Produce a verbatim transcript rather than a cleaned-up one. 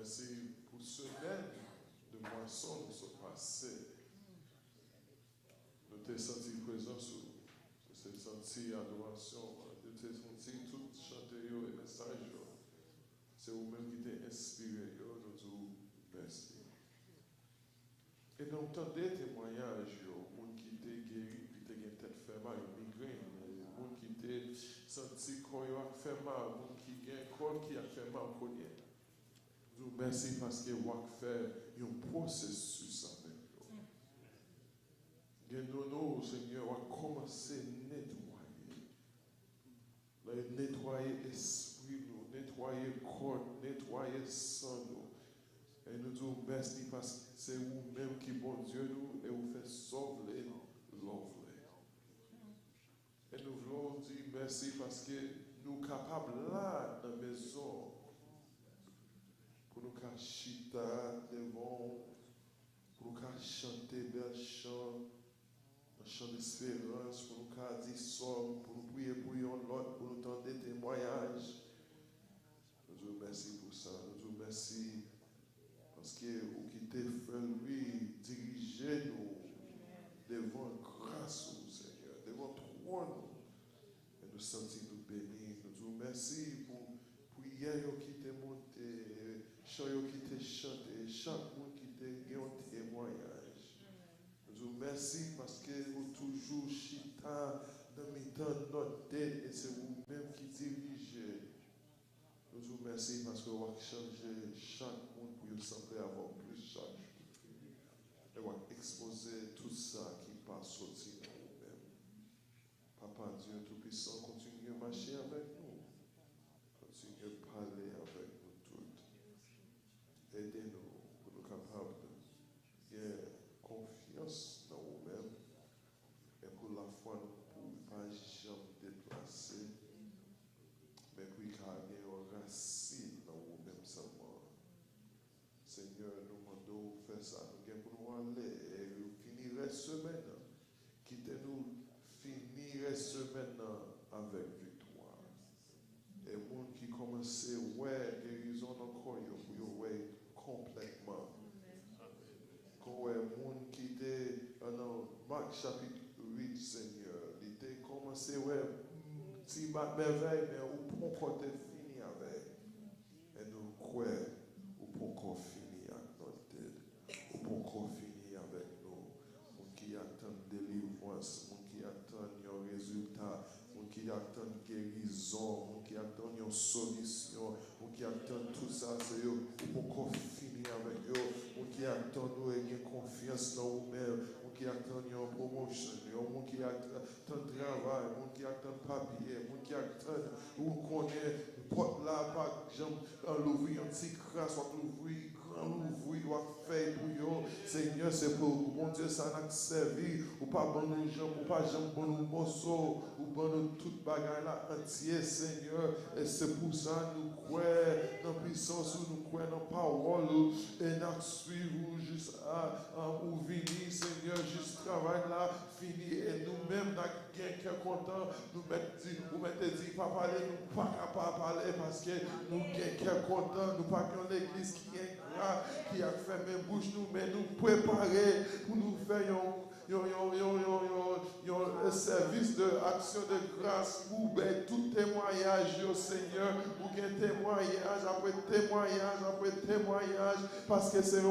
Mèsi pou semèn de pwason nou sot pase. Nou te santi prezans ou. Nou te santi adorasyon an. Nou te santi tout chante yo e mesaj yo. Se ou menm ki te enspire yo. Nou di w mèsi. E nou tande temwayaj yo, moun ki te geri, ki te gen tèt fè mal, migren, moun ki te santi kò yo ap fè mal, moun ki gen kò ki ap fè mal kounye a. Nou di w mèsi paske w ap fè yon pwosesis avèk yo. Gen de nou, Senyè, w ap kòmanse netwaye. Lè netwaye espri nou, netwaye kò nou, netwaye san nou. E nou di w mèsi paske se ou menm ki Bondye nou e ou fè sa w vle, lè w vle. E nou vle w di mèsi paske nou kapab la nan mezon pou nou ka chita devan w, pou nou ka chante bèl chan, nan chan desperans, pou nou ka di sòm, pou nou priye pou yon lòt, pou nou tande temwayaj. Nou di w mèsi pou sa. Nou di w mèsi paske ou kite Frè Louis dirije nou devan gras ou, Senyè, devan twòn ou. E nou santi nou beni. Nou di w mèsi pou priyè yo ki te monte, chan yo ki te chante, chak moun ki te gen yon temwayaj. Nou di w mèsi paske ou toujou chita nan mitan nòt tèt e se ou menm ki dirije. Nou di w mèsi paske w ap chanje chak moun pou yo sanble avè w plis chak jou. E w ap ekspoze tout sa ki pa soti nan ou menm. Papa Dye Toupisan, kontinye mache avèk nou. Kontinye pale avèk nou tout. Ede nou pou nou kapab gen konfyans nan ou menm e pou lafwa nou pou pa janm deplase, men pou l ka gen yon rasin nan ou menm sèlman. Senyè, nou mande w fè sa nou gen pou nou ale e fini rès semèn nan. Kite nou fini rès semèn nan avèk viktwa. E moun ki kòmanse wè gerizon nan kò yo, pou yo wè l konplètman. Kon wè moun ki te nan Mak chapit uit, Senyè, li te kòmanse wè ti mèvèy, men ou poko te fini avè l. E nou kwè ou poko fini ak nòt tèt. Ou poko fini avèk nou. Moun ki ap tann delivrans, moun ki ap tann yon rezilta, moun ki ap tann gerizon, moun ki ap tann yon solisyon, moun ki ap tann tout sa, se yo ou poko fini avèk yo. Moun ki ap tann ou e gen konfyans nan ou menm, moun ki ap tann yon pwomosyon, yon moun ki ap tann travay, moun ki ap tann papye, moun ki ap tann, ou konnen pòt la pa janm louvri, yon ti kras w ap louvri, gran louvri w ap fè pou yo. Senyè, se pou Bondye sa n ap sèvi. Ou pa ban nou janm, ou pa janm ban nou mòso, ou ban nou tout bagay la antye, Senyè. E se pou sa nou kwè nan pisans ou, nou kwè nan pawòl ou, e n ap swiv ou jis a, a ou vini, Senyè, jis travay la fini, e nou menm n ap gen kè kontan. Nou mèt di, ou mèt te di pa pale, nou pa ka pa pale paske nou gen kè kontan. Nou pa gen yon legliz ki engra, ki ap fèmen bouch nou, men nou prepare pou nou fè yon yon, yon, yon, yon, yon, yon sèvis de aksyon de gras pou bay tout temwayaj yo, Senyè. Ou gen temwayaj apre temwayaj apre temwayaj, paske se yon